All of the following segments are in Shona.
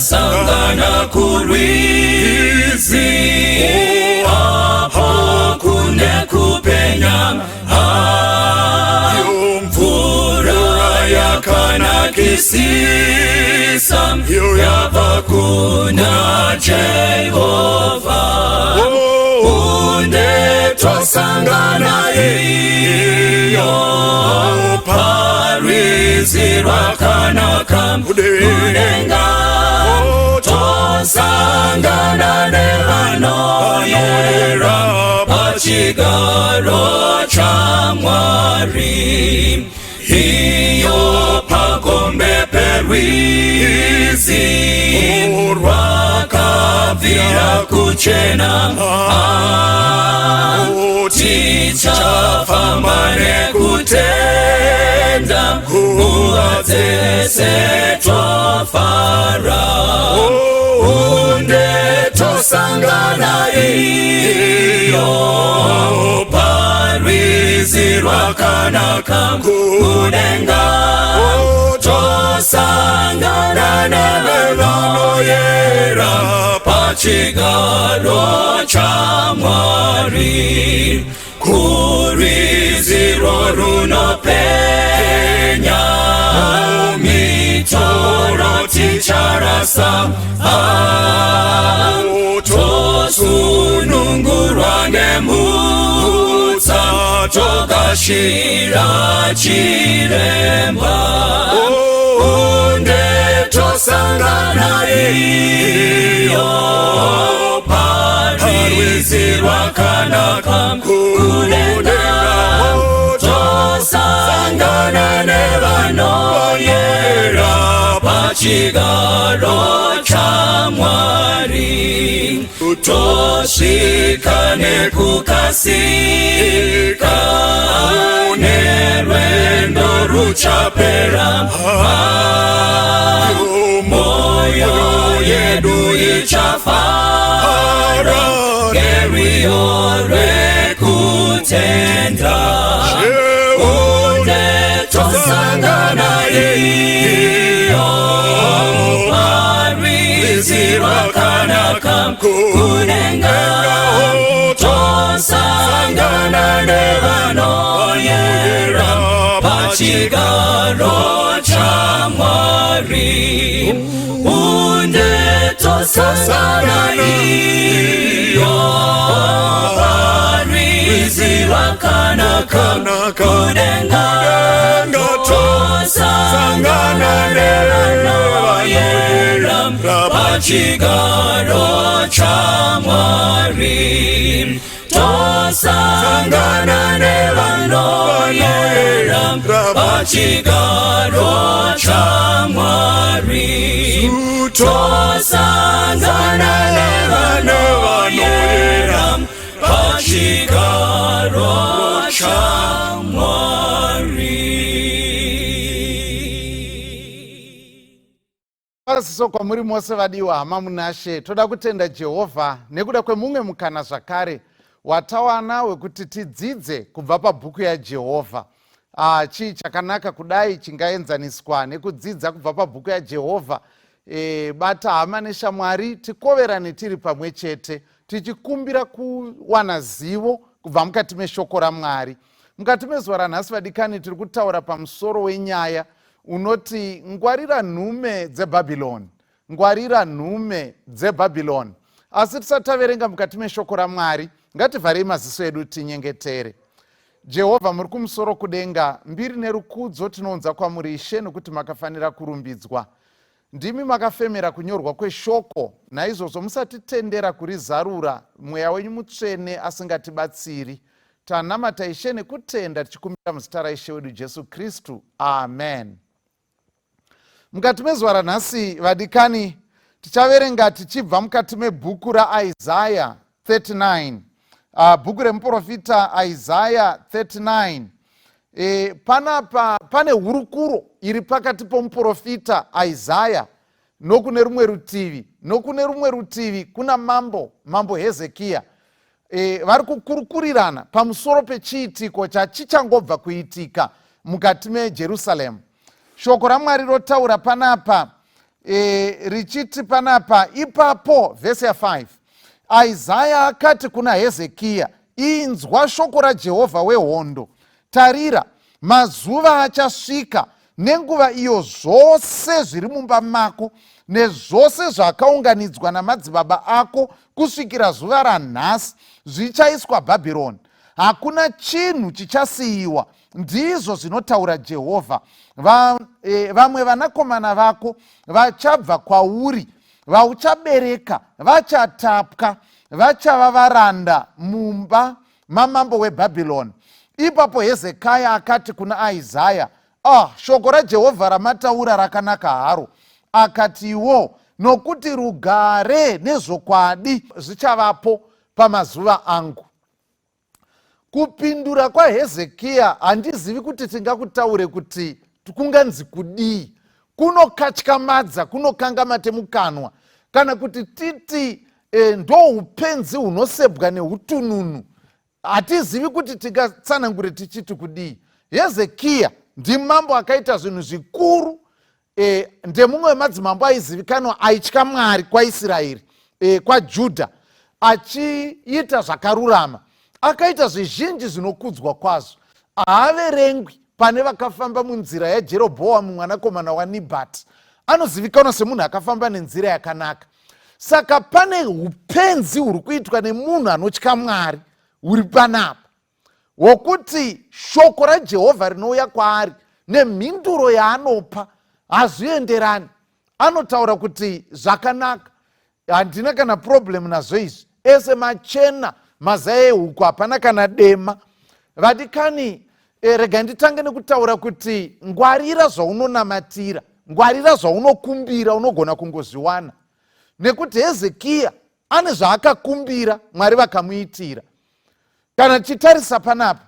Tichasangana kurwizi apo kune kupenya, mvura yakanakisisa yabva kuna Jehovha. Unde tosangana iyo parwizi rwakanaka kudenga, tosangana nevanoyera pachigaro chaMwari, iyo pagombe perwizi rwakabvira kuchena. Tichafamba nekutenda nguva dzese tofara, unde tosangana iyo parwizi rwakanaka kudenga, tosangana nevanoyera pachigaro chaMwari, kurwizi runopenya mitoro ticharasa, tosunungurwa nemutsa, togashira chiremba, unde tosangana iyo parwizi rwakanaka kudenga, tosangana nevanoyera pachigaro chaMwari, tosvika nekukasika nerwendo ruchapera, moyo yedu ichafara ngerwiyo rwekutenda, unde tosangana iyo parwizi rwakanaka kudenga, tosangana nevanoyera pachigaro chaMwari, unde tosangana iyo parwizi rwakanaka kudenga, tosangana nevanoyera pachigaro chaMwari, tosangana nevanoyera pachigaro chaMwari, tosangana nevanoyera pachigaro chaMwari. Parasiso kwamuri mose vadiwa hama munashe. Toda kutenda Jehovha nekuda kwemumwe mukana zvakare watawana wekuti tidzidze kubva pabhuku yaJehovha. Chii chakanaka kudai chingaenzaniswa nekudzidza kubva pabhuku yaJehovha? Bata hama neshamwari, tikoverane tiri pamwe chete tichikumbira kuwana zivo kubva mukati meshoko raMwari. Mukati mezuva ranhasi, vadikani, tiri kutaura pamusoro wenyaya unoti "Ngwarira nhume dzeBhabhironi", ngwarira nhume dzeBhabhironi. Asi tisati taverenga mukati meshoko raMwari, ngativharei maziso edu tinyengetere. Jehovha muri kumusoro kudenga, mbiri nerukudzo tinounza kwamuri, Ishe, nokuti makafanira kurumbidzwa. Ndimi makafemera kunyorwa kweshoko, naizvozvo musatitendera kurizarura Mweya wenyu Mutsvene asingatibatsiri. Tanamata, Ishe, nekutenda, tichikumbira muzita raIshe wedu Jesu Kristu, amen. Mukati mezuva ranhasi, vadikani, tichaverenga tichibva mukati mebhuku raIsaya 39, bhuku remuprofita Isaya 39. Panapa pane hurukuro iri pakati pomuprofita Isaya nokune rumwe rutivi, kuna mambo Hezekiya. Vari kukurukurirana pamusoro pechiitiko chachichangobva kuitika mukati meJerusaremu. Shoko raMwari rotaura panapa. Richiti panapa ipapo vhesi ya5, Isaya akati kuna Hezekiya, "Inzwa shoko raJehovha wehondo. Tarira, mazuva achasvika nenguva iyo zvose zviri mumba mako nezvose zvakaunganidzwa namadzibaba ako kusvikira zuva ranhasi zvichaiswa Bhabhironi. Hakuna chinhu chichasiyiwa, ndizvo zvinotaura Jehovha. Vamwe vanakomana vako vachabva kwauri, vauchabereka, vachatapwa, vachava varanda mumba mamambo weBhabhironi." Ipapo Hezekaya akati kuna Isaya, "Ah, shoko raJehovha ramataura rakanaka haro." Akatiwo, "Nokuti rugare nezvokwadi zvichavapo pamazuva angu." Kupindura kwaHezekiya, handizivi kuti tingakutaure kuti kunganzi kudii. Kunokatyamadza, kunokanga mate mukanwa, kana kuti titi ndo upenzi hunosebwa neutununu. Hatizivi kuti tingatsanangure tichiti kudii. Hezekiya ndimambo akaita zvinhu zvikuru, ndemumwe wemadzimambo aizivikanwa aitya Mwari kwaIsraeri, kwaJudha, achiita zvakarurama. Akaita zvizhinji zvinokudzwa kwazvo. Haaverengwi pane vakafamba munzira yaJerobhoamu mwanakomana waNibhati. Anozivikanwa semunhu akafamba nenzira yakanaka. Saka pane upenzi huri kuitwa nemunhu anotya Mwari huri panapa, hwokuti shoko raJehovha rinouya kwaari nemhinduro yaanopa hazvienderani. Anotaura kuti zvakanaka, handina kana problem nazvo izvi, ese machena mazai ehuku, hapana kana dema. Vadikani, rega nditange nekutaura kuti ngwarira zvaunonamatira, ngwarira zvaunokumbira, unogona kungozviwana. Nekuti Hezekiya ane zvaakakumbira, Mwari vakamuitira. Kana tichitarisa panapa,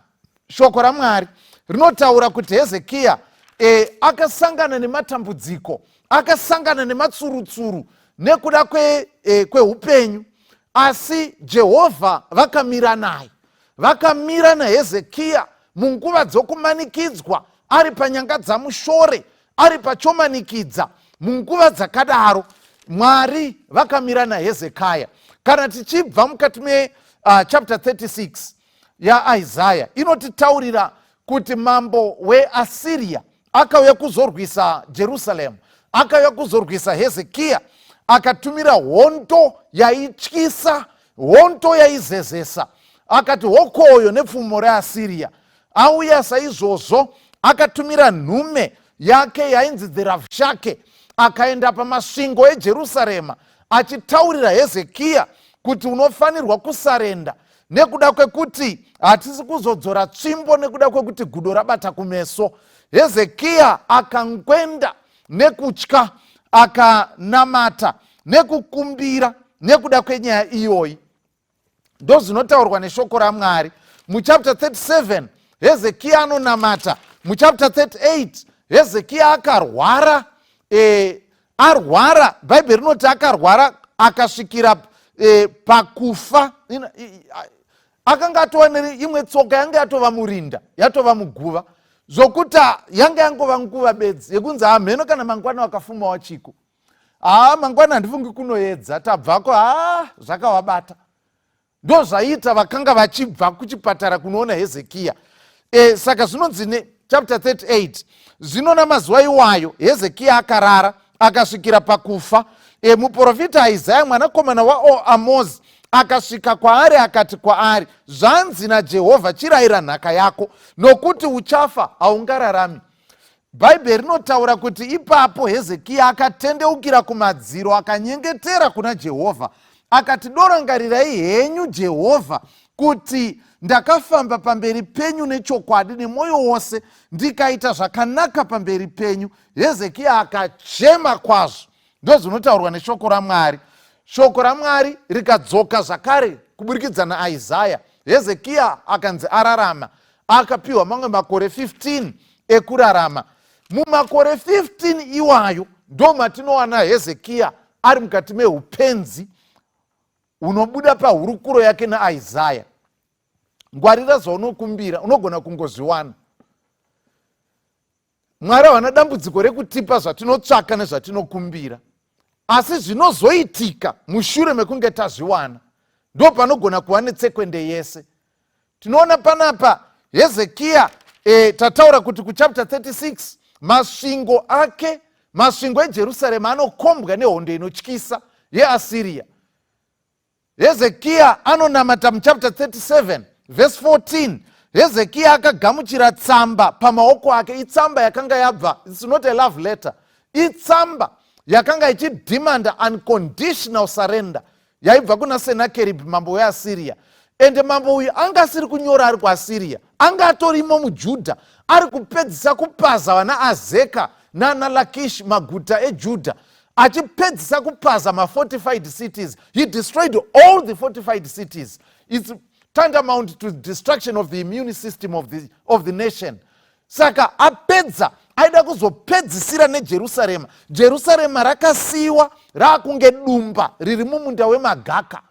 shoko raMwari rinotaura kuti Hezekiya akasangana nematambudziko, akasangana nematsurutsuru nekuda kweupenyu, asi Jehovha vakamira naye, vakamira naHezekiya munguva dzokumanikidzwa, ari panyanga dzamushore, ari pachomanikidza. Munguva dzakadaro Mwari vakamira naHezekaya. Kana tichibva mukati me chapter 36 yaIsaya, inotitaurira kuti mambo weAsiriya akauya kuzorwisa Jerusaremu, akauya kuzorwisa Hezekiya, akatumira hondo yaityisa, hondo yaizezesa. Akati hokoyo nepfumo reAsiriya. Auya saizvozvo, akatumira nhume yake yainzi the Ravshake, akaenda pamasvingo eJerusarema achitaurira Hezekiya kuti unofanirwa kusurrender nekuda kwekuti hatisi kuzodzora tsvimbo nekuda kwekuti gudo rabata kumeso. Hezekiya akangwenda nekutya, akanamata nekukumbira nekuda kwenyaya iyoyi. Ndo zvinotaurwa neshoko raMwari muchapter 37. Hezekiya anonamata. Muchapter 38, Hezekiya akarwara. Arwara, Bhaibheri rinoti akarwara akasvikira pakufa. Akanga atova neimwe tsoka yanga yatova murinda, yatova muguva, zvokuti yanga yangova nguva bedzi yekunzi hamheno kana mangwana wakafuma wachiko. Haa, mangwana handifungi kunoedza, tabvako. Haa, zvakavabata. Ndo zvaiita vakanga vachibva kuchipatara kunoona Hezekiya. Saka zvinonzi nechapter 38, zvino namazuva iwayo Hezekiya akarara akasvikira pakufa. Muprofita Isaya mwanakomana waAmozi akasvika kwaari, akati kwaari, "Zvanzi naJehovha, chirayira nhaka yako, nokuti uchafa, haungararami." Bhaibheri rinotaura kuti ipapo Hezekiya akatendeukira kumadziro, akanyengetera kuna Jehovha, akati, "Dorangarirai henyu, Jehovha, kuti ndakafamba pamberi penyu nechokwadi nemwoyo wose, ndikaita zvakanaka pamberi penyu." Hezekiya akachema kwazvo. Ndo zvinotaurwa neshoko raMwari. Shoko raMwari rikadzoka zvakare kuburikidza naIsaya. Hezekiya akanzi ararama, akapiwa mamwe makore 15 ekurarama. Mumakore 15 iwayo ndo matinowana Hezekiya ari mukati meupenzi hunobuda pahurukuro yake naIsaya. Ngwarira zvaunokumbira, unogona kungozviwana. Mwari havana dambudziko rekutipa zvatinotsvaka nezvatinokumbira, asi zvinozoitika mushure mekunge tazviwana ndo panogona kuva netsekwende yese. Tinoona panapa Hezekiya, tataura kuti kuchapter 36 masvingo ake, masvingo eJerusarema anokombwa nehondo inotyisa yeAsiriya. Hezekiya anonamata muchapter 37 verse 14. Hezekiya akagamuchira tsamba pamaoko ake. Itsamba yakanga yabva, it's not a love letter, itsamba yakanga ichidhimanda unconditional surrender yaibva kuna Senakeribhi, mambo weAsiriya. Ende mambo uyu anga asiri kunyora ari kuAsiriya, anga atorimo muJudha, ari kupedzisa kupaza vana Azeka nana Lakish, maguta eJudha, achipedzisa kupaza mafortified cities. He destroyed all the fortified cities. It's tantamount to destruction of the immune system of the nation. Saka apedza, aida kuzopedzisira neJerusarema. Jerusarema rakasiyiwa raakunge dumba riri mumunda wemagaka.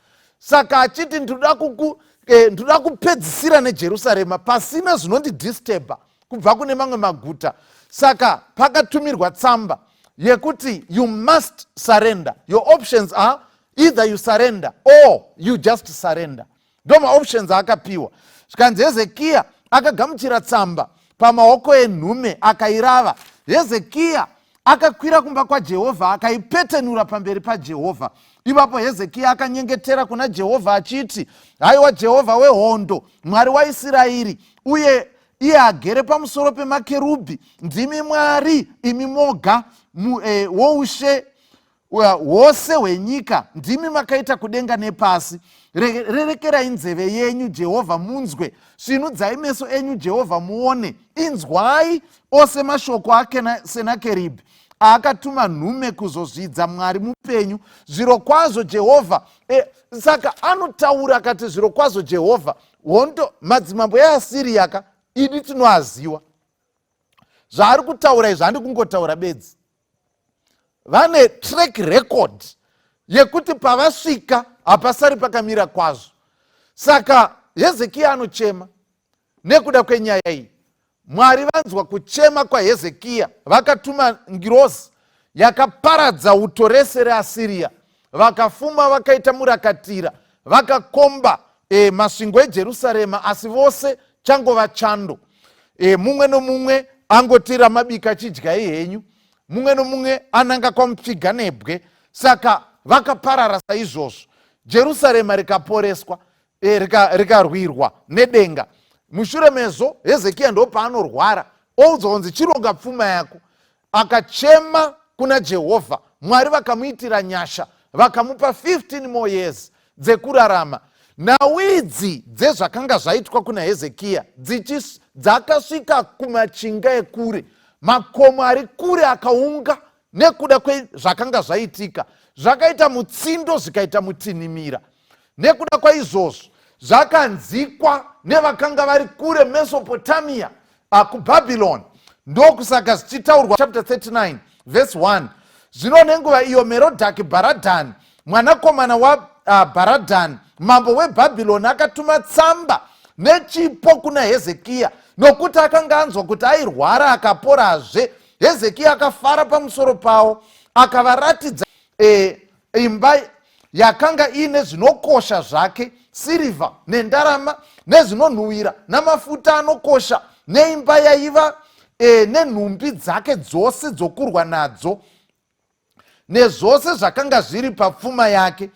Saka achiti, "Ndoda kupedzisira neJerusarema pasina zvinondidisturba kubva kune mamwe maguta." Saka pakatumirwa tsamba yekuti you must surrender. Your options are either you surrender or you just surrender. Ndo maoptions aakapiwa. Zvikanzi Hezekiya akagamuchira tsamba pamaoko enhume, akairava. Hezekiya akakwira kumba kwaJehovha, akaipetenura pamberi paJehovha. Ipapo Hezekiya akanyengetera kuna Jehovha achiti, "Haiwa Jehovha wehondo, Mwari waIsraeri, uye iye agere pamusoro pemakerubhi, ndimi Mwari imi moga woushe hwose hwenyika. Ndimi makaita kudenga nepasi. Rerekerai nzeve yenyu, Jehovha, munzwe. Svinudzai meso enyu, Jehovha, muone. Inzwai ose mashoko aSenakeribhi aakatuma nhume kuzozvidza Mwari mupenyu. Zviro kwazvo, Jehovha," saka anotaura akati, "Zviro kwazvo, Jehovha, hondo madzimambo eAsiriya ka idi tinoaziwa." Zvaari kutaura izvi handi kungotaura bedzi, vane track record yekuti pavasvika hapasari pakamira kwazvo. Saka Hezekiya anochema nekuda kwenyaya iyi. Mwari vanzwa kuchema kwaHezekiya, vakatuma ngirozi yakaparadza uto rese reAsiriya. Vakafuma vakaita murakatira, vakakomba masvingo eJerusarema, asi vose changova chando. Mumwe nomumwe angoti, "Ramabika, chidyai henyu." Mumwe nomumwe ananga kwamupfiga nebwe. Saka vakaparara saizvozvo, Jerusarema rikaporeswa, rikarwirwa nedenga. Mushure mezvo Hezekiya ndo paanorwara, oudzwa kunzi, "Chironga pfuma yako." Akachema kuna Jehovha, Mwari vakamuitira nyasha, vakamupa 15 more years dzekurarama. Nhau idzi dzezvakanga zvaitwa kuna Hezekiya dzakasvika kumachinga ekure, makomo ari kure akaunga nekuda kwezvakanga zvaitika. Zvakaita mutsindo, zvikaita mutinhimira. Nekuda kwaizvozvo zvakanzikwa nevakanga vari kure, Mesopotamia, kuBhabhironi. Ndokusaka zvichitaurwa chapter 39 verse 1: "Zvino nenguva iyo Merodhaki Bharadhani, mwanakomana waBharadhani, mambo weBhabhironi, akatuma tsamba nechipo kuna Hezekiya, nokuti akanga anzwa kuti airwara akaporazve. Hezekiya akafara pamusoro pavo, akavaratidza imba yakanga iine zvinokosha zvake, sirivha nendarama nezvinonhuhwira namafuta anokosha, neimba yaiva nenhumbi dzake dzose dzokurwa nadzo nezvose zvakanga zviri papfuma yake.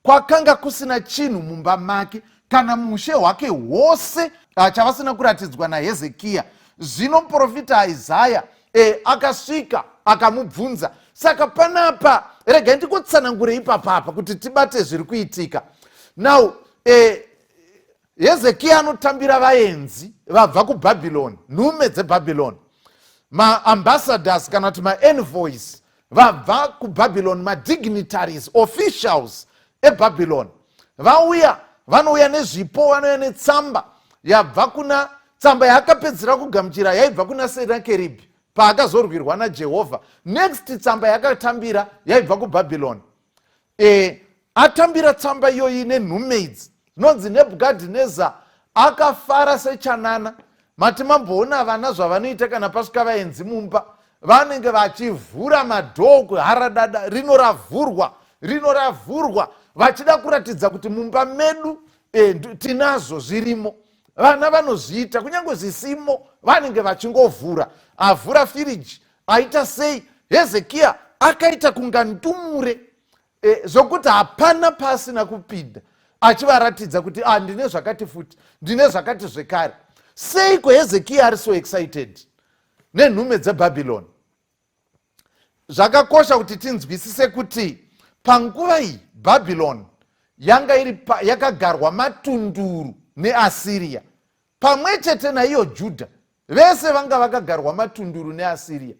Kwakanga kusina chinhu mumba make kana mushe hwake hwose chavasina kuratidzwa naHezekiya." Zvino muprofita Isaya akasvika akamubvunza. Saka panapa regai ndikotsanangure ipapapa kuti tibate zviri kuitika now. Hezekiya anotambira vaenzi vabva kuBhabhironi, nhume dzeBhabhironi, maambassadors kana kuti maenvoys vabva kuBhabhironi, madignitaries, officials eBhabhironi vauya. Vanouya nezvipo, vanouya netsamba yabva kuna, tsamba yaakapedzisira kugamuchira yaibva kuna Senakeribhi paakazorwirwa naJehovha. Next tsamba yakatambira yaibva kuBhabhironi. Atambira tsamba iyoyi nenhume idzi, zvinonzi Nebhukadhineza akafara sechanana. Mati mamboona vana zvavanoita kana pasvika vaenzi mumba? Vanenge vachivhura madhoo kuharadada, rino ravhurwa, rino ravhurwa, vachida kuratidza kuti mumba medu tinazvo zvirimo. Vana vanozviita kunyange zvisimo, vanenge vachingovhura, avhura firiji, aita sei. Hezekiya akaita kunga ndumure zvokuti hapana paasina kupinda achivaratidza kuti ah, ndine zvakati futi, ndine zvakati zvekare. Seiko Hezekiya ari so excited nenhume dzebhabhironi? Zvakakosha kuti tinzwisise kuti panguva iyi Bhabhironi yanga iri yakagarwa matunduru neAsiriya pamwe chete naiyo Judha. Vese vanga vakagarwa matunduru neAsiriya.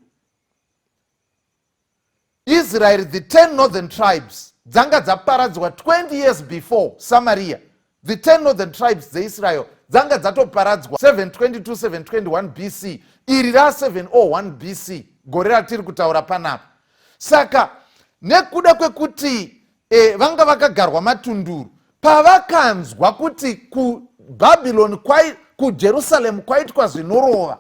Israel, the 10 northern tribes, dzanga dzaparadzwa 20 years before. Samaria, the 10 northern tribes dzeIsrael dzanga dzatoparadzwa 722 721 BC. Iri ra701 BC, gore ratiri kutaura panapa. Saka nekuda kwekuti vanga vakagarwa matunduru, pavakanzwa kuti kuBhabhironi, kuJerusaremu kwaitwa zvinorova,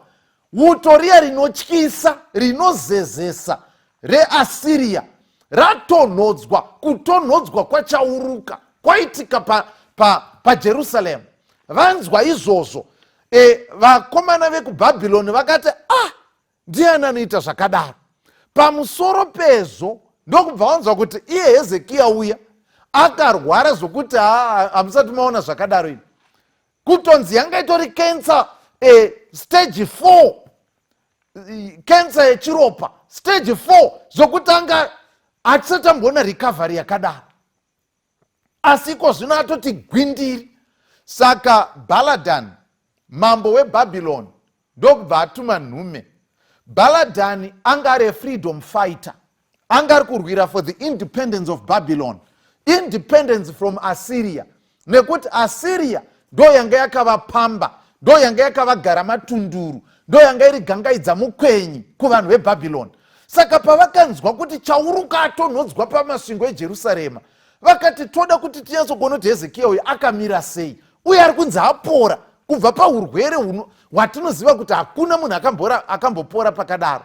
uto riya rinotyisa, rinozezesa reAsiriya ratonhodzwa, kutonhodzwa kwachauruka kwaitika paJerusaremu, pa vanzwa izvozvo, vakomana vekuBhabhironi vakati, "Ah, ndiani anoita zvakadaro?" Pamusoro pezvo, ndokubva vanzwa kuti iye Hezekiya uya akarwara zvokuti hamusati maona zvakadaro ini, kutonzi yanga itori cancer, stage 4, cancer yechiropa stage 4, zvokuti anga hatisati amboona recovery yakadaro, asi iko zvino atoti gwindiri. Saka Baladan, mambo weBhabhironi, ndokubva atuma nhume. Baladani anga ari freedom fighter, anga ari kurwira for the independence of Babylon, independence from Assyria, nekuti Assyria ndo yanga yakavapamba, ndo yanga yakavagara matunduru, ndo yanga iri gangaidza mukwenyi kuvanhu veBhabhironi. Saka pavakanzwa kuti chauruka atonhodzwa pamasvingo eJerusarema, vakati, "Toda kuti tinyatsokuona kuti Hezekiya uyu akamira sei, uye ari kunzi apora kubva paurwere hwatinoziva kuti hakuna munhu akambopora pakadaro."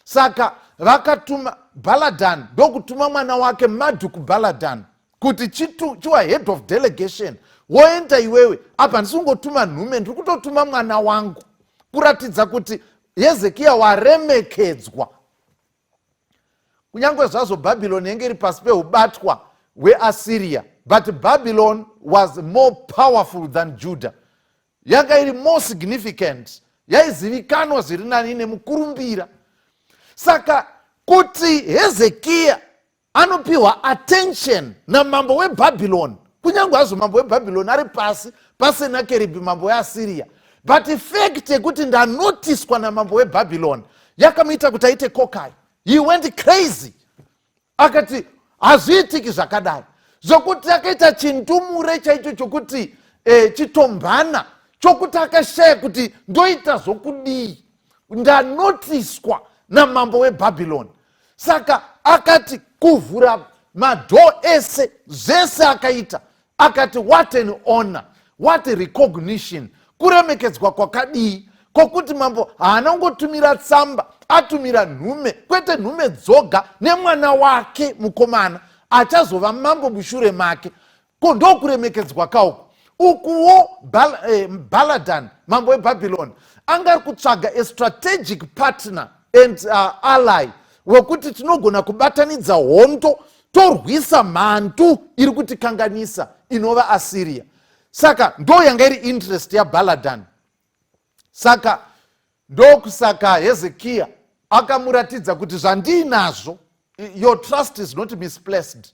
Saka vakatuma Baladan, ndokutuma mwana wake Maduk Baladan kuti chiwa head of delegation, woenda iwewe. Apa handisi kungotuma nhume, ndiri kutotuma mwana wangu, kuratidza kuti Hezekiya waremekedzwa. Kunyange zvazvo Bhabhironi yenge iri pasi peubatwa hweAssyria, but Babylon was more powerful than Judah. Yanga iri more significant, yaizivikanwa zviri nani nemukurumbira. Saka kuti Hezekiya anopiwa attention namambo weBhabhironi, kunyange hazvo mambo weBhabhironi ari pasi paSenakeribhi, mambo weAsiriya, but fact yekuti ndanotiswa namambo weBhabhironi yakamuita kuti aite kokai. He went crazy, akati hazviitiki zvakadai, zvokuti akaita chindumure chaicho chokuti chitombana chokuti akashaya kuti ndoita zvokudii, ndanotiswa namambo weBhabhironi. Saka akati kuvhura madhoo ese, zvese akaita, akati, "What an honor, what recognition! Kuremekedzwa kwakadii kwokuti mambo haana kungotumira tsamba, atumira nhume, kwete nhume dzoga, nemwana wake mukomana achazova mambo mushure make. Ko ndokuremekedzwa kauku." Ukuwo Baladan, mambo weBhabhironi, anga ari kutsvaga a strategic partner and ally wekuti tinogona kubatanidza hondo, torwisa mhandu iri kutikanganisa inova Asiriya. Saka ndo yanga iri interest yaBaladan. Saka ndokusaka Hezekiya akamuratidza kuti zvandiinazvo, your trust is not misplaced,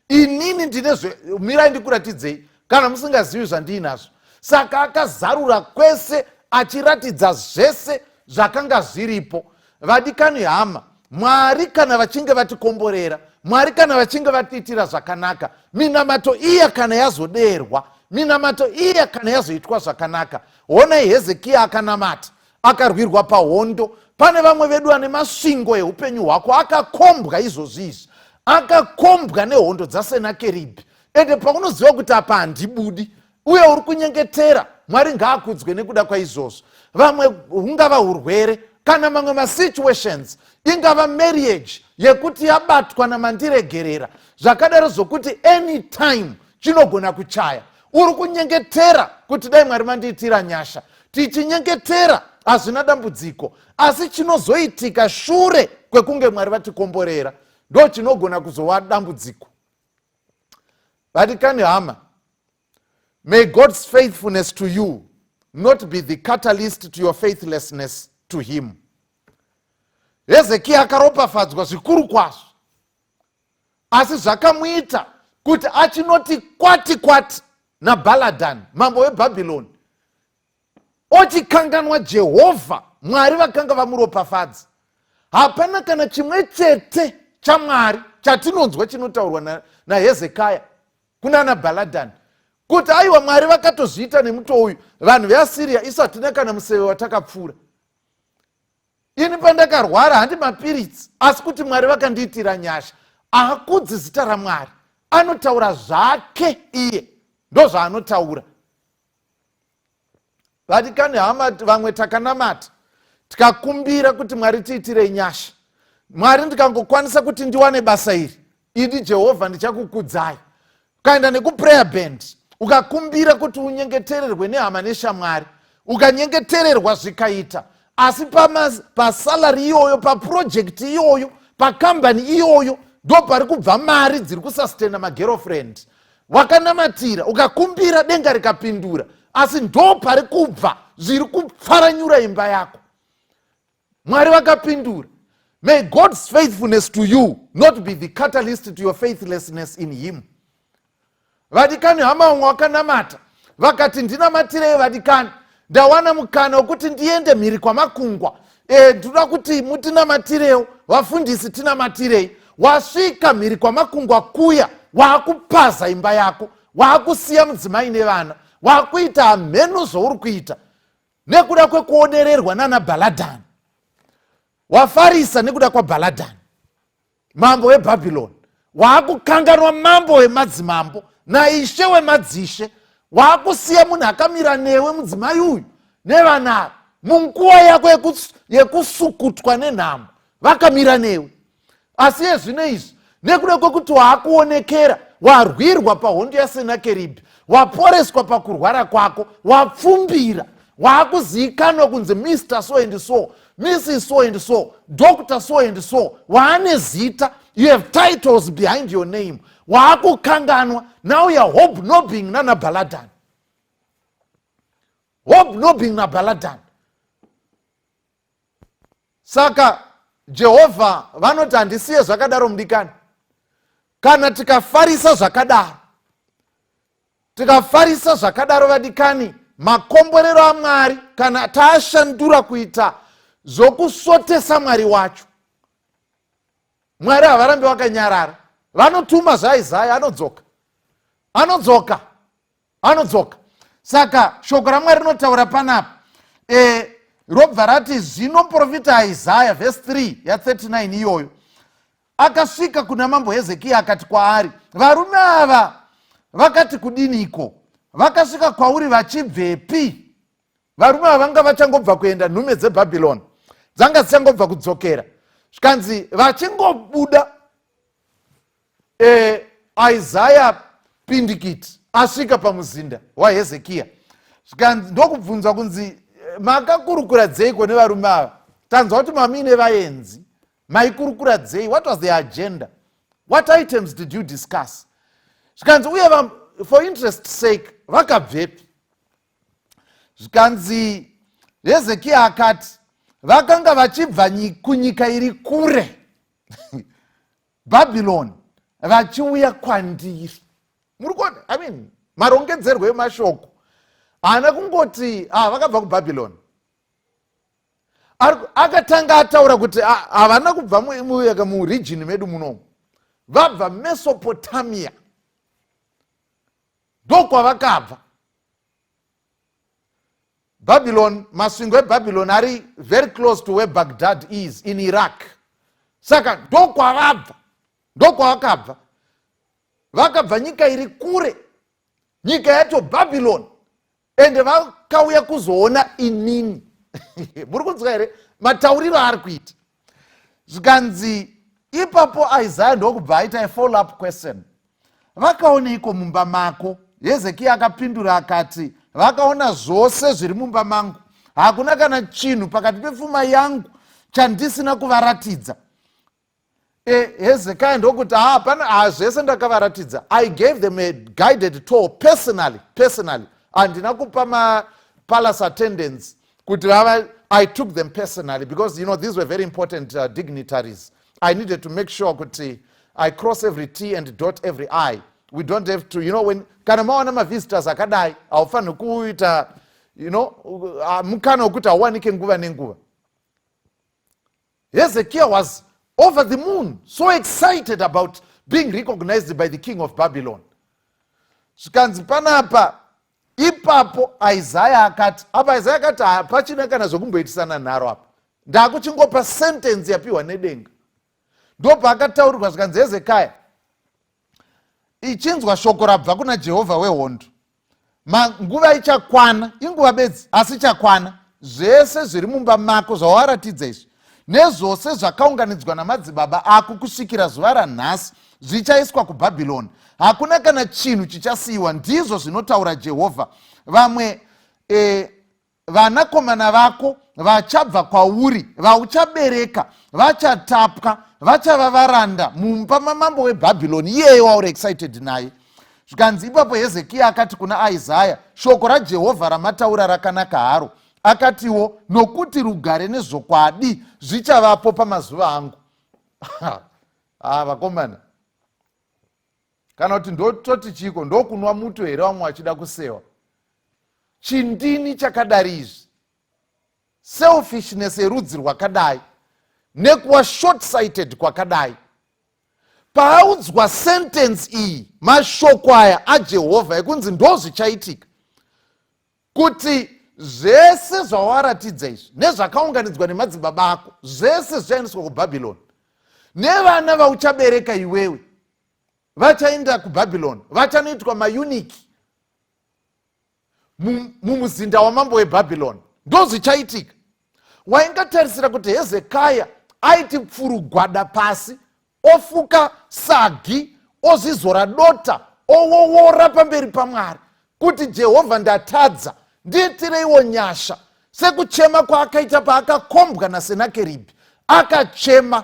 inini ndine, mirai ndikuratidzei kana musingazivi zvandiinazvo. Saka akazarura kwese achiratidza zvese zvakanga zviripo. Vadikani hama, Mwari kana vachinge vatikomborera, Mwari kana vachinge vatiitira zvakanaka, minamato iya kana yazoderwa, minamato iya kana yazoitwa zvakanaka, honai Hezekiya akanamata, akarwirwa pahondo. Pane vamwe vedu ane masvingo eupenyu hwako akakombwa izvozvi izvi, akakombwa nehondo dzaSenakeribhi, ende paunoziva kuti apa handibudi, uye uri kunyengetera. Mwari ngaakudzwe nekuda kwaizvozvo. Vamwe hungava urwere kana mamwe masituations, ingava marriage yekuti yabatwa namandiregerera, zvakadaro zvokuti anytime chinogona kuchaya. Uri kunyengetera kuti dai Mwari mandiitira nyasha. Tichinyengetera hazvina dambudziko, asi chinozoitika shure kwekunge Mwari vatikomborera ndo chinogona kuzova dambudziko. Vadikani hama, may God's faithfulness to you not be the catalyst to your faithlessness to him. Hezekiya akaropafadzwa zvikuru kwazvo, asi zvakamuita kuti achinoti kwati kwati naBhaladhani, mambo weBhabhironi, ochikanganwa Jehovha Mwari vakanga vamuropafadza. Hapana kana chimwe chete chaMwari chatinonzwa chinotaurwa naHezekaya kunana Bhaladhani kuti aiwa, Mwari vakatozviita nemutoo uyu. Vanhu veAsiriya, isu hatina kana museve watakapfuura. Ini pandakarwara handi mapiritsi, asi kuti Mwari vakandiitira nyasha. Haakudzi zita raMwari, anotaura zvake iye, ndo zvaanotaura. Vadikani hama, vamwe takanamata tikakumbira kuti Mwari tiitirei nyasha. Mwari, ndikangokwanisa kuti ndiwane basa iri, idi Jehovha ndichakukudzai. Ukaenda nekuprayer band, ukakumbira kuti unyengetererwe nehama neshamwari, ukanyengetererwa zvikaita, asi pasalary iyoyo, paproject iyoyo, pakambani iyoyo, ndo pari kubva mari dziri kusustaina magirlfriend. Wakanamatira, ukakumbira, denga rikapindura, asi ndo pari kubva zviri kupfaranyura imba yako. Mwari vakapindura. May God's faithfulness to you not be the catalyst to your faithlessness in him. Vadikani hama, umwe wakanamata vakati, "Ndinamatirei vadikani, ndawana mukana wekuti ndiende mhiri kwamakungwa. Ndoda kuti mutinamatirewo vafundisi, tinamatirei." Wasvika mhiri kwamakungwa kuya, waakupaza imba yako, waakusiya mudzimai nevana, waakuita hamheno zvauri kuita nekuda kwekuonererwa nana Bhaladhani. Wafarisa nekuda kwaBhaladhani, mambo weBhabhironi. Waakukanganwa mambo wemadzimambo naishe wemadzishe. Waakusiya munhu akamira newe, mudzimai uyu nevana ava, munguva yako yekusukutwa nenhamo vakamira newe. Asi yezvino izvi, nekuda kwekuti waakuonekera, warwirwa pahondo yaSenakeribhi, waporeswa pakurwara kwako, wapfumbira, waakuzivikanwa kunzi Mr so and so, Mrs so and so, Doctor so and so, waane zita, you have titles behind your name, waakukanganwa. Now you are hobnobbing nana Bhaladhan, hobnobbing naBhaladhan. Saka Jehovha vanoti, "Handisiye zvakadaro." Mudikani, kana tikafarisa zvakadaro, tikafarisa zvakadaro, vadikani, makomborero aMwari kana taashandura kuita zvokusvotesa Mwari wacho, Mwari havarambi vakanyarara. Vanotuma zvaIsaya, anodzoka, anodzoka, anodzoka. Saka shoko raMwari rinotaura panapa, robva rati, "Zvino muprofita Isaya," vhesi 3 ya39 iyoyo, "akasvika kuna mambo Hezekiya akati kwaari, 'Varume ava vakati kudiniko? Vakasvika kwauri vachibvepi?'" Varume ava vanga vachangobva kuenda, nhume dzeBhabhironi dzanga dzichangobva kudzokera. Zvikanzi vachingobuda, Isaya pindikiti asvika pamuzinda waHezekiya, zvikanzi, ndokubvunzwa kunzi, "Makakurukura dzeiko nevarume ava? Tanzwa kuti mamuine vaenzi, maikurukura dzei? What was the agenda? What items did you discuss?" Zvikanzi, "Uye for interest sake, vakabvepi?" Zvikanzi Hezekiya akati, "Vakanga vachibva kunyika iri kure, Bhabhironi, vachiuya kwandiri." Muri kuona, I mean, marongedzerwo emashoko haana kungoti, "Ah, vakabva kuBhabhironi." Akatanga ataura kuti, "Ah, havana kubva muregion medu munomu, vabva Mesopotamia, ndokwavakabva." Babylon, masvingo eBabylon ari very close to where Baghdad is in Iraq. Saka ndokwavabva, ndokwavakabva. Vakabva nyika iri kure, nyika yacho Babylon. Ende vakauya kuzoona inini. Muri kunzwa here matauriro aari kuita? Zvikanzi ipapo Isaya ndokubva aita afollow up question: "Vakaoneiko mumba mako?" Hezekiya akapindura akati, "Vakaona zvose zviri mumba mangu. Hakuna kana chinhu pakati pepfuma yangu chandisina kuvaratidza." Hezekiya ndokuti, "Ha, pana ha, zvese ndakavaratidza. I gave them a guided tour personally, personally. Handina kupa mapalace attendants kuti vava. I took them personally because these were very important dignitaries. I needed to make sure kuti I cross every T and dot every I. We don't have to when kana maona mavisitors akadai, haufaniri kuita mukana wekuti hauwanike nguva nenguva." Hezekiah was over the moon, so excited about being recognized by the king of Babylon. Zvikanzi panapa, ipapo Isaya akati, apa Isaya akati, hapachina kana zvokumboitisana nharo apa, ndakuchingopa sentence yapiwa nedenga. Ndopaakataurirwa, zvikanzi, "Hezekaya, ichinzwa shoko rabva kuna Jehovha wehondo. Nguva ichakwana, inguva bedzi, asi ichakwana, zvese zviri mumba mako zvawaratidza izvi nezvose zvakaunganidzwa namadzibaba ako kusvikira zuva ranhasi zvichaiswa kuBhabhironi. Hakuna kana chinhu chichasiyiwa, ndizvo zvinotaura Jehovha. Vamwe vanakomana vako vachabva kwauri, vauchabereka, vachatapwa, vachava varanda mumba mamambo weBhabhironi, iyeye wauri excited naye." Zvikanzi ipapo Hezekiya akati kuna Isaya, "Shoko raJehovha ramataura rakanaka haro." Akatiwo, "Nokuti rugare nezvokwadi zvichavapo pamazuva angu." Ah, vakomana, kana kuti ndototi chiko? Ndokunwa muto here vamwe vachida kusewa? Chindini chakadari izvi, selfishness yerudzi rwakadai nekuva short sighted kwakadai. Paaudzwa sentence iyi, mashoko aya aJehovha ekunzi ndo zvichaitika, kuti zvese zvawaratidza izvi nezvakaunganidzwa nemadzibaba ako zvese zvichaendeswa kuBhabhironi, nevana vauchabereka iwewe vachaenda kuBhabhironi, vachanoitwa maeunuch mumuzinda wamambo weBhabhironi, ndo zvichaitika. Waingatarisira kuti Hezekaya aiti pfurugwada pasi, ofuka sagi, ozvizora dota, owowora pamberi paMwari kuti, "Jehovha, ndatadza, ndiitireiwo nyasha," sekuchema kwaakaita paakakombwa naSenakeribhi. Akachema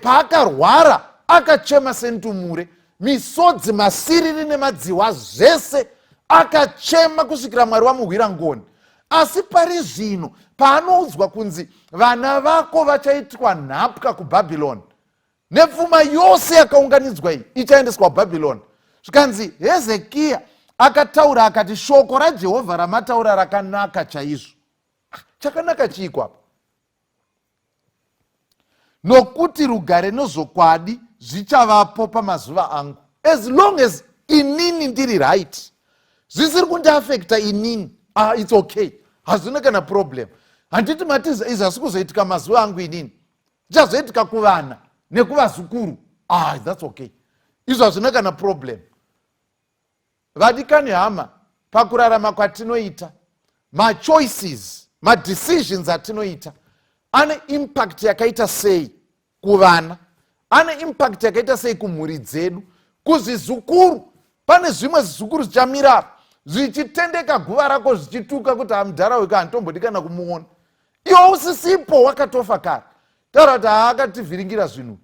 paakarwara, akachema sendumure, misodzi, masiriri nemadziwa, zvese akachema kusvikira Mwari wamuhwira ngoni. Asi pari zvino paanoudzwa kunzi vana vako vachaitwa nhapwa kuBhabhironi, nepfuma yose yakaunganidzwa iyi ichaendeswa kuBhabhironi, zvikanzi Hezekiya akataura akati, "Shoko raJehovha ramataura rakanaka chaizvo." Ah, chakanaka chiiko apa? "Nokuti rugare nezvokwadi zvichavapo pamazuva angu." As long as inini ndiri right, zvisiri kundiafecta inini, ah, it's okay, hazvina kana problem. Handiti mati izvi hasi kuzoitika mazuva angu inini, zvichazoitika kuvana nekuvazukuru? Ah, that's okay, izvo hazvina kana problem. Vadikani hama, pakurarama kwatinoita, machoices, madecisions atinoita ane impact yakaita sei kuvana, ane impact yakaita sei kumhuri dzedu, kuzvizukuru? Pane zvimwe zvizukuru zvichamira apa zvichitendeka guva rako, zvichituka kuti hamudhara weka, handitombodi kana kumuona. Iwe usisipo, wakatofa kare. Taura kuti haakativhiringira zvinhu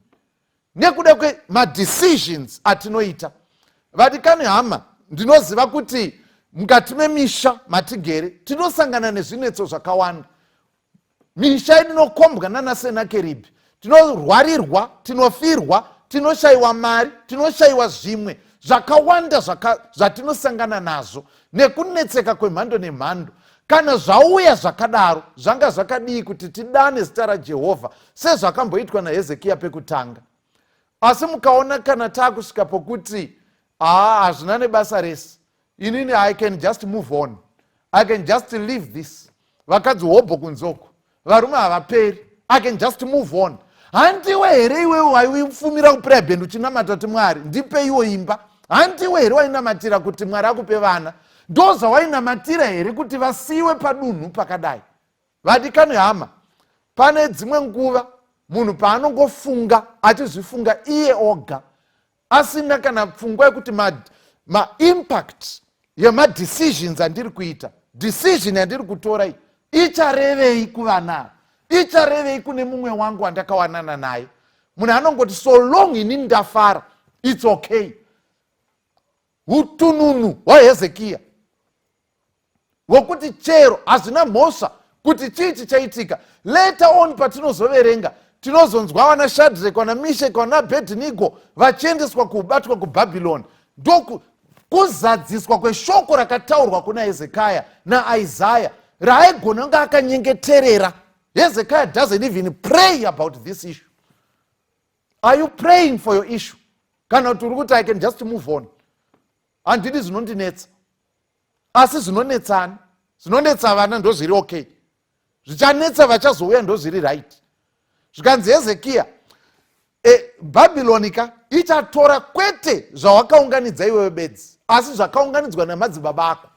nekuda kwemadecisions atinoita. Vadikani hama, ndinoziva kuti mukati memisha matigere tinosangana nezvinetso zvakawanda. Misha inokombwa nanaSenakeribhi, tinorwarirwa, tinofirwa, tinoshayiwa mari, tinoshayiwa zvimwe zvakawanda zvatinosangana nazvo nekunetseka kwemhando nemhando. Kana zvauya zvakadaro, zvanga zvakadii kuti tidane zita raJehovha sezvakamboitwa naHezekiya pekutanga? Asi mukaona kana taakusvika pokuti, "Haa, hazvina nebasa rese, inini I can just move on, I can just leave this, vakadzi hobho kunzoko, varume havaperi, I can just move on," handiwe here iwewe waifumira kuprayer band uchinamata kuti, "Mwari, ndipeiwo imba"? Handiwe here wainamatira kuti Mwari akupe vana? Ndo zvawainamatira here kuti vasiyiwe padunhu pakadai? Vadikani hama, pane dzimwe nguva munhu paanongofunga achizvifunga iye oga, asina kana pfungwa yekuti maimpact ma yemadecisions andiri kuita, decision yandiri kutora iyi icharevei kuvana, icharevei kune mumwe wangu wandakawanana naye. Munhu anongoti, "So long ini ndafara, it's okay." Utununu hwaHezekiya wokuti chero hazvina mhosva kuti chii chichaitika. Later on patinozoverenga, tinozonzwa vana Shadrek, vana Mishek, vana Abednego vachiendeswa kuubatwa kuBhabhironi. Ndokuzadziswa kweshoko rakataurwa kuna Hezekaya naIsaya raaigona kunge akanyengeterera. Hezekaya doesn't even pray about this issue. Are you praying for your issue, kana kuti uri kuti, "I can just move on, handidi zvinondinetsa"? Asi zvinonetsani? Zvinonetsa vana ndo zviri okay, zvichanetsa vachazouya ndo zviri right. Zvikanzi, "Hezekiya, Bhabhironi ka ichatora kwete zvawakaunganidza iwewe bedzi, asi zvakaunganidzwa namadzibaba ako.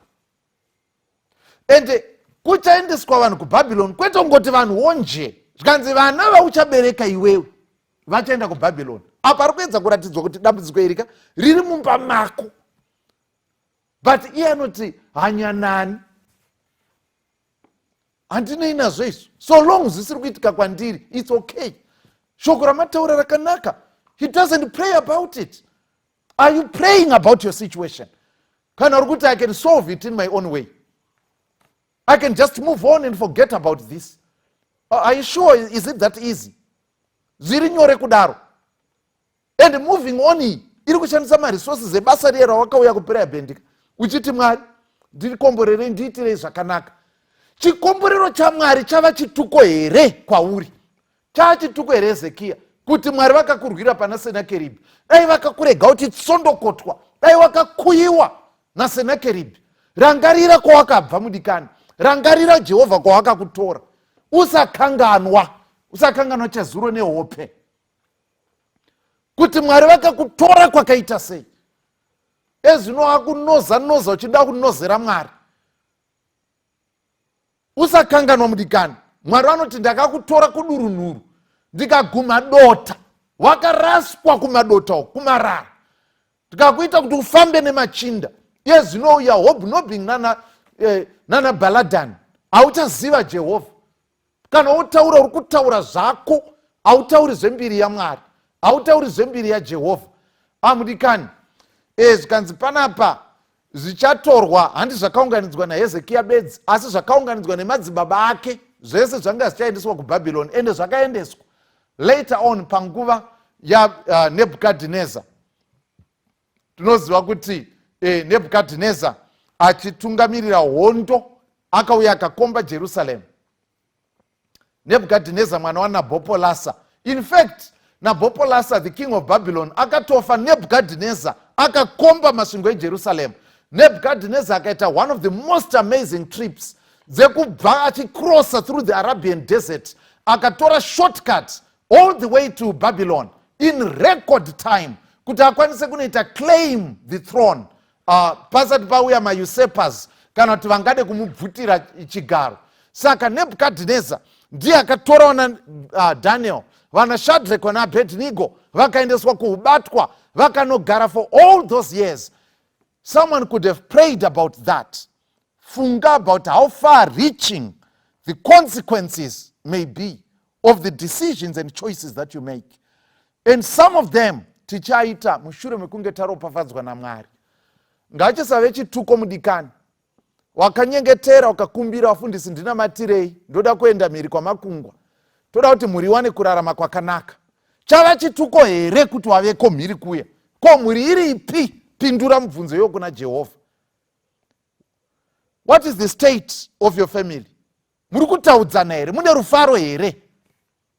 Ende kuchaendeswa vanhu kuBhabhironi, kwete kungoti vanhu wonje." Zvikanzi, "Vana vauchabereka iwewe vachaenda kuBhabhironi." Apa ari kuedza kuratidzwa kuti dambudziko iri ka riri mumba mako, but iye anoti, "Hanyanani, handinei nazvo izvo. So long zvisiri kuitika kwandiri, it's okay. Shoko ramataura rakanaka." He doesn't pray about it. Are you praying about your situation, kana uri kuti, "I can solve it in my own way, I can just move on and forget about this"? Are you sure? Is it that easy? Zviri nyore kudaro? And moving on iyi iri kushandisa maresources ebasa riye rawakauya kuprayer band ka uchiti, "Mwari, ndikomborerei, ndiitirei zvakanaka." Chikomborero chaMwari chava chituko here kwauri? Chava chituko here, Hezekiya, kuti Mwari vakakurwira pana Senakeribhi? Dai vakakurega uchitsondokotwa, dai wakakuyiwa naSenakeribhi. Rangarira kwawakabva, mudikani. Rangarira Jehovha kwawakakutora. Usakanganwa, usakanganwa chezuro nehope, kuti Mwari vakakutora kwakaita sei. Ezvino akunoza noza uchida kunozera Mwari. Usakanganwa, mudikani. Mwari vanoti, "Ndakakutora kudurunhuru, ndikaguma dota, wakaraswa kumadota uku, kumarara, ndikakuita kuti ufambe nemachinda. Iye zvino uya hobnobbing nana Bhaladhani. Hauchaziva Jehovha. Kana utaura, uri kutaura zvako, hautauri zvembiri yaMwari, hautauri zvembiri yaJehovha." Amudikani, zvikanzi panapa zvichatorwa, handi zvakaunganidzwa naHezekiya bedzi, asi zvakaunganidzwa nemadzibaba ake zvese zvanga zvichaendeswa kuBhabhironi. Ende zvakaendeswa later on panguva yaNebhukadhineza. Tinoziva kuti Nebhukadhineza achitungamirira hondo akauya akakomba Jerusaremu. Nebhukadhineza mwana waNabhopolasa. In fact, Nabhopolasa, the king of Babylon, akatofa Nebhukadhineza akakomba masvingo eJerusaremu. Nebhukadhineza akaita one of the most amazing trips dzekubva achicrossa through the Arabian desert, akatora shortcut all the way to Babylon in record time kuti akwanise kunoita claim the throne pasati pauya mausurpers kana kuti vangade kumubvutira chigaro. Saka Nebhukadhineza ndiye akatora vana Daniel, vana Shadrek, vana Abednego, vakaendeswa kuubatwa, vakanogara for all those years. Someone could have prayed about that. Funga about how far reaching the consequences may be of the decisions and choices that you make, and some of them tichaita mushure mekunge taropafadzwa naMwari. Ngachisave chituko, mudikani. Wakanyengetera, ukakumbira, "Vafundisi, ndinamatirei, ndoda kuenda mhiri kwamakungwa, toda kuti mhuri iwane kurarama kwakanaka." Chava chituko here kuti waveko mhiri kuya? Ko mhuri iripi? Pindura mubvunzo iwo kuna Jehovha. What is the state of your family? Muri kutaudzana here? Mune rufaro here,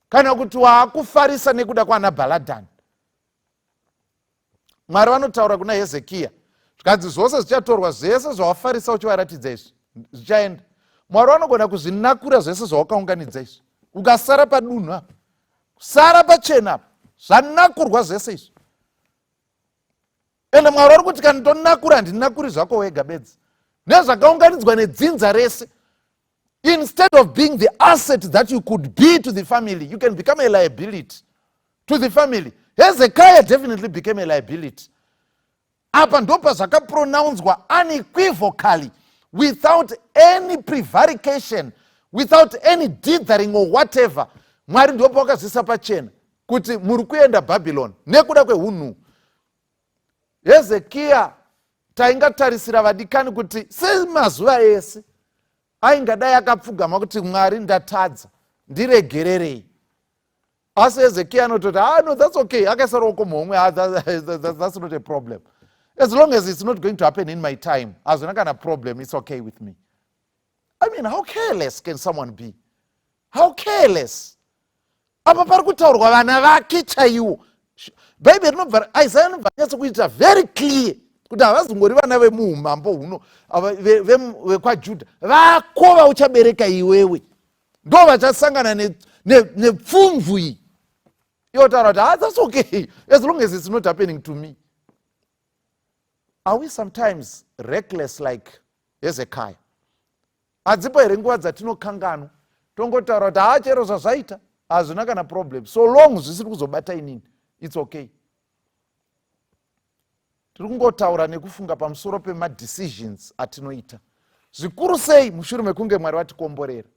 kana kuti waakufarisa nekuda kwana Bhaladhani? Mwari vanotaura kuna Hezekiya, zvikanzi, "Zvose zvichatorwa, zvese zvawafarisa uchivaratidza izvi zvichaenda." Mwari vanogona kuzvinakura zvese zvawakaunganidza izvi, ukasara padunhu apa, kusara pachena apa, zvanakurwa zvese izvi. Ende Mwari vari kuti, "Kana ndonakura, handinakuri zvako wega bedzi. Nezvakaunganidzwa nedzinza rese, instead of being the asset that you could be to the family, you can become a liability to the family. Hezekiah definitely became a liability. Apa ndopa zvakapronounzwa unequivocally, without any prevarication, without any dithering or whatever. Mwari ndopa wakazvisa pachena kuti muri kuenda Bhabhiloni nekuda kweunhu. Hezekiya taingatarisira, vadikani, kuti semazuva ese aingadai akapfugama kuti, "Mwari, ndatadza, ndiregererei." Asi Hezekiya anototi, "Ah, no, that's okay." Akaisa ruoko muhomwe. "Ah, that's not a problem. As long as it's not going to happen in my time, hazvina kana problem. It's okay with me." I mean, how careless can someone be? How careless? Apa pari kutaurwa vana vake chaiwo. Bhaibheri rinobva, Isaya anobva anyatsokuita very clear kuti havazongori vana vemuumambo huno vekwaJudha vako vauchabereka iwewe, ndo vachasangana nepfumvu iyi. Iwotaura kuti, "Ah, that's okay as long as it's not happening to me." Are we sometimes reckless like Hezekiah? Hadzipo here nguva dzatinokanganwa, tongotaura kuti, "Haa, chero zvazvaita hazvina kana problem. So long zvisiri kuzobata inini, it's okay"? Tiri kungotaura nekufunga pamusoro pemadecisions atinoita, zvikuru sei mushure mekunge Mwari vatikomborera,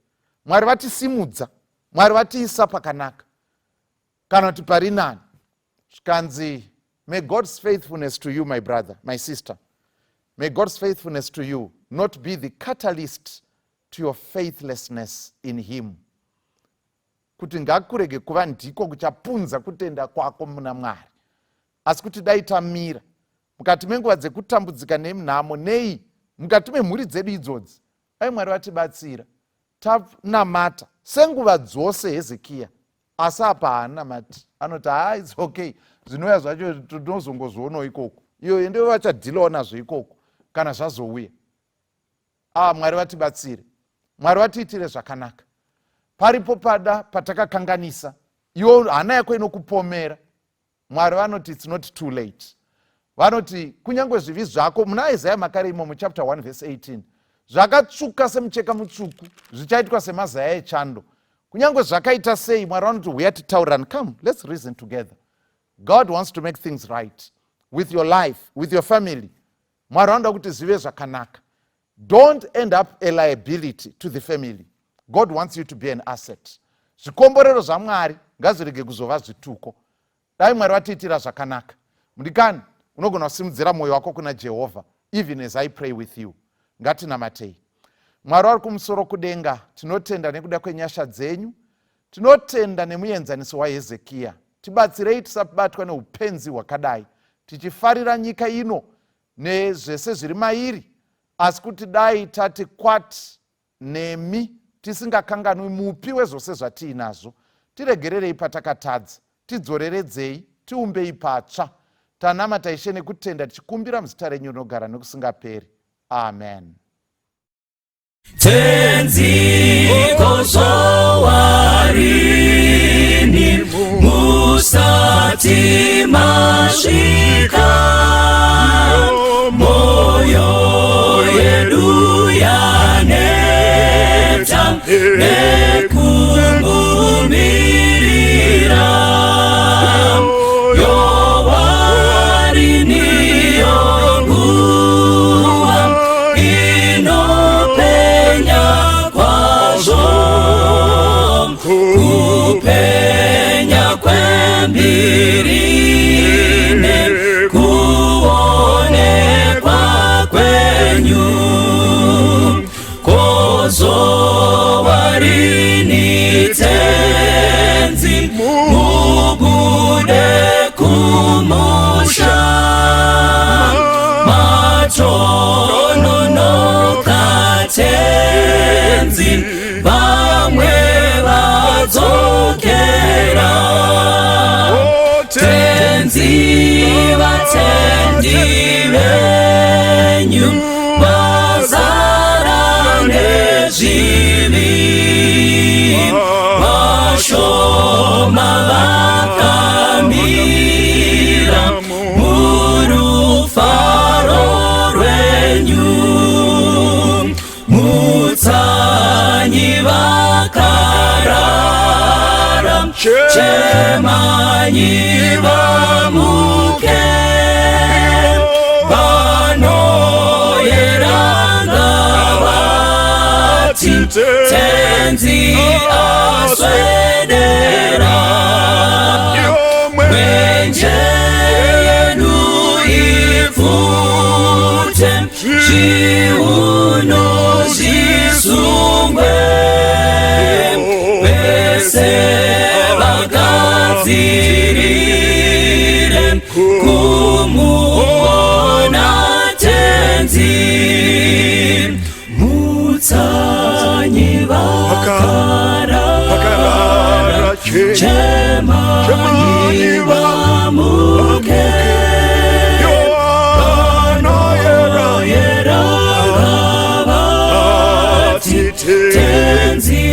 Mwari vatisimudza, Mwari vatiisa pakanaka kana kuti pari nani. Zvikanzi, may God's faithfulness to you, my brother, my sister, may God's faithfulness to you not be the catalyst to your faithlessness in him, kuti ngakurege kuva ndiko kuchapunza kutenda kwako muna Mwari, asi kuti dai tamira mukati menguva dzekutambudzika nenhamo nei mukati memhuri dzedu idzodzi, dai Mwari vatibatsira tanamata senguva dzose Hezekiya. Asi apa haanamati, anoti, "Ha, it's okay, zvinouya zvacho tinozongozvionawo ikoko, iyo ndivo vachadhilawo nazvo ikoko kana zvazouya." A, Mwari vatibatsire, Mwari vatiitire zvakanaka. Paripo pada patakakanganisa, iwo hana yako inokupomera, Mwari vanoti it's not too late. Vanoti kunyange zvivi zvako, muna Isaya makare imomo, chapter 1 verse 18, zvakatsvuka semucheka mutsvuku, zvichaitwa semazaya echando. Kunyange zvakaita sei, Mwari vanoti, "Huya titaurirani. Come, let's reason together." God wants to make things right with your life, with your family. Mwari vanoda kuti zvive zvakanaka. Don't end up a liability to the family. God wants you to be an asset. Zvikomborero zvaMwari ngazvirege kuzova zvituko. Dai Mwari vatiitira zvakanaka. Mudikani, unogona kusimudzira mwoyo wako kuna Jehovha even as I pray with you. Ngatinamatei. Mwari vari kumusoro kudenga, tinotenda nekuda kwenyasha dzenyu, tinotenda nemuenzaniso waHezekiya. Tibatsirei tisabatwa neupenzi hwakadai, tichifarira nyika ino nezvese zviri mairi, asi kuti dai tati kwati nemi, tisingakanganwi mupi wezvose zvatiinazvo. Tiregererei patakatadza, tidzoreredzei, tiumbei patsva. Tanamata, Ishe, nekutenda, tichikumbira muzita renyu rinogara nekusingaperi. Amen. Tenzi, kozowarini musati masvika? Moyo yedu yaneta nekumumirira. Yowariniyo nguva inopenya kwazvo, kupenya kwembiri nekuonekwa kwenyu. Kozowarini. Mutsanyi vamuke, vanoyera ngavati Tenzi aswedera. Mwenje yedu ipfute, zviuno zvisungwe, vese vagadzirire kumuona Tenzi. Mutsanyi vakarara, chemanyi vamuke, vanoyera ngavati Tenzi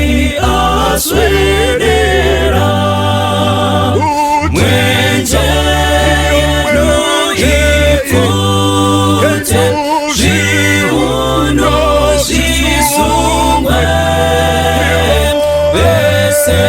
aswedera. Mwenje yedu ipfute, zviuno zvisungwe, vese